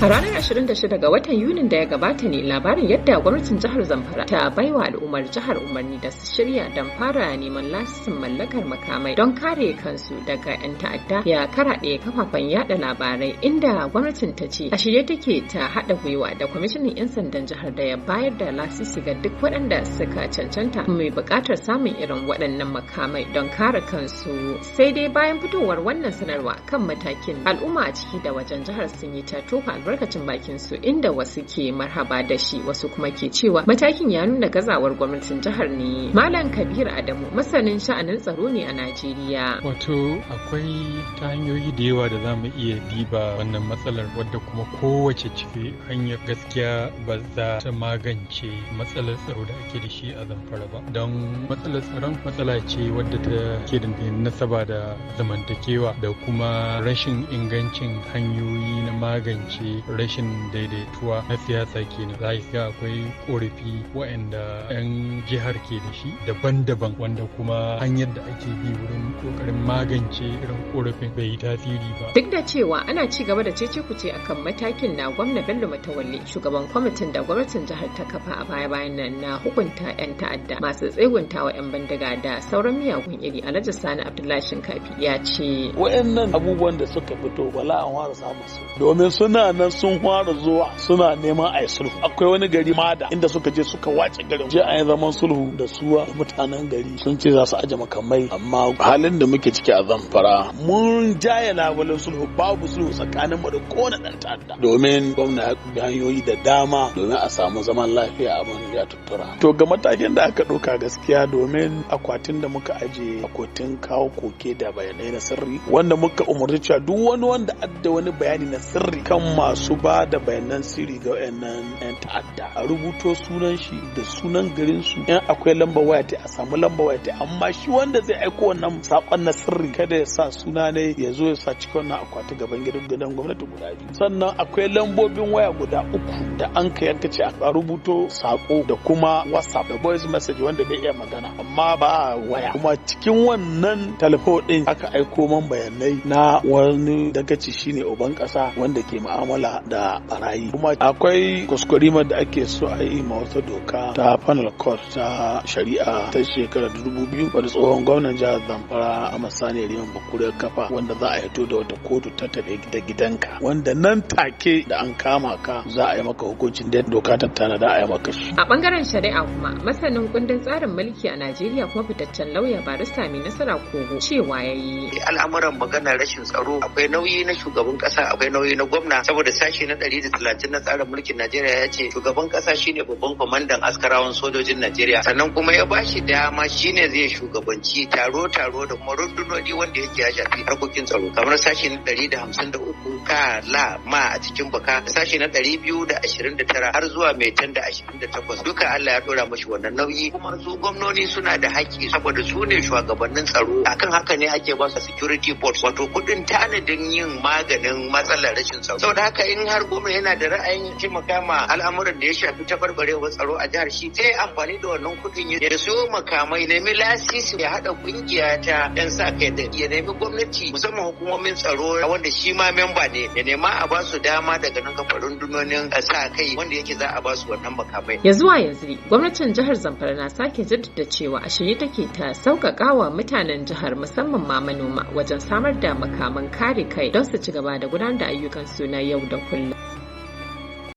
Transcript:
A ranar 26 ga watan Yunin da ya gabata ne labarin yadda gwamnatin jihar Zamfara ta baiwa al'ummar jihar umarni da su shirya don fara neman lasisin mallakar makamai don kare kansu daga 'yan ta'adda ya karaɗe kafafen yada labarai, inda gwamnatin ta ce a shirye take ta haɗa gwiwa da kwamishinan 'yan sandan jihar da ya bayar da lasisi ga duk waɗanda suka cancanta mai buƙatar samun irin waɗannan makamai don kare kansu. Sai dai bayan fitowar wannan sanarwa kan matakin, al'umma a ciki da wajen jihar sun yi ta tofa albarkacin bakin su, inda wasu ke marhaba da shi, wasu kuma ke cewa matakin ya nuna gazawar gwamnatin jihar ne. Malam Kabir Adamu masanin sha'anin tsaro ne a Najeriya. Wato akwai ta hanyoyi da yawa da za mu iya diba wannan matsalar, wadda kuma kowace ciki hanyar gaskiya ba za ta magance matsalar tsaro da ake da shi a Zamfara ba. Don matsalar tsaron matsala ce wadda ta ke da nasaba da zamantakewa da kuma rashin ingancin hanyoyi na magance rashin daidaituwa na siyasa kenan. Za ga akwai korafi waɗanda 'yan jihar ke da shi daban-daban, wanda kuma hanyar da ake bi wurin kokarin magance irin korafin bai yi tasiri ba. Duk da cewa ana ci gaba da cece kuce akan matakin na gwamna Bello Matawalle, shugaban kwamitin da gwamnatin jihar ta kafa a baya-bayan nan na hukunta 'yan ta'adda masu tseguntawa 'yan bindiga da sauran miyagun iri, Alhaji Sani Abdullahi Shinkafi ya ce wayannan abubuwan da suka fito wala an fara samun su, domin suna nan sun fara zuwa suna neman a yi sulhu. Akwai wani gari Mada inda suka je suka wace garin, je a yi zaman sulhu da suwa mutanen gari sun ce za su aje makamai, amma halin da muke ciki a Zamfara mun jaye labulen sulhu, babu sulhu tsakanin mu da kowane dan ta'adda, domin gwamna ya bi hanyoyi da dama domin a samu zaman lafiya, abin ya tuttura. To ga matakin da aka ɗauka gaskiya, domin akwatin da muka aje akwatin kawo koke da bayanai na sirri, wanda muka umarci cewa duk wani wanda adda wani bayani na sirri kan masu ba da bayanan sirri ga wayannan 'yan ta'adda, a rubuto sunan shi da sunan garin su, in akwai lambar waya ta a samu lambar waya ta, amma shi wanda zai aiko wannan sakon na sirri kada ya sa suna ne, ya zo ya sa cikin wannan akwati gaban gidan gwamnati guda biyu. Sannan akwai lambobin waya guda uku da an ka yanka ce a rubuto sako da kuma WhatsApp da voice message wanda bai iya magana amma ba waya. Kuma cikin wannan talafo din aka aiko man bayanai na wani dagaci shine uban kasa wanda ke mu'amala da barayi. Kuma akwai kuskurimar da ake so a yi ma wata doka ta panel court ta shari'a ta shekarar 2000 wadda tsohon gwamnan jihar Zamfara Ahmad Sani Yariman Bakure ya kafa, wanda za a hito da wata kotu ta tafi da gidanka, wanda nan take da an kama ka za a yi maka hukuncin da doka ta tanada a yi maka shi. A bangaren shari'a kuma, masanin kundin tsarin mulki a Najeriya kuma fitaccen lauya barista mai nasara Kogo cewa yayi al'amuran maganar rashin tsaro akwai nauyi na shugaban kasa, akwai nauyi na gwamna, saboda sashi na 130 na tsarin mulkin Najeriya ya ce shugaban kasa shine babban kwamandan askarawan sojojin Najeriya, sannan kuma ya bashi dama shine zai shugabanci taro-taro da kuma rundunoni wanda yake ya shafi harkokin tsaro, kamar sashi na 153 ka la ma a cikin baka, sashi na 229 har zuwa mai tan da 28, duka Allah ya dora mashi wannan nauyi. Kuma su gwamnoni suna da haƙƙi saboda su ne shugabannin tsaro, akan haka ne ake ba su security board, wato kuɗin tanadin yin maganin matsalar rashin tsaro. Saboda haka in har gwamna yana da ra'ayin taimaka ma al'amuran da ya shafi tabarbarewar tsaro a jihar shi, sai amfani da wannan kuɗin ya siyo makamai, nemi lasisi, ya haɗa ƙungiya ta yan sa kai, da ya nemi gwamnati musamman hukumomin tsaro wanda shi ma memba ne, ya nema a ba su dama daga nan kafa rundunonin sa kai wanda yake za a ba su wannan makamai. Ya zuwa yanzu gwamnatin jihar Zamfara na sake jaddada cewa a shirye take ta sauƙaƙawa mutanen jihar musamman ma manoma wajen samar da makaman kare kai don su ci gaba da gudanar da ayyukansu na yau da kullum.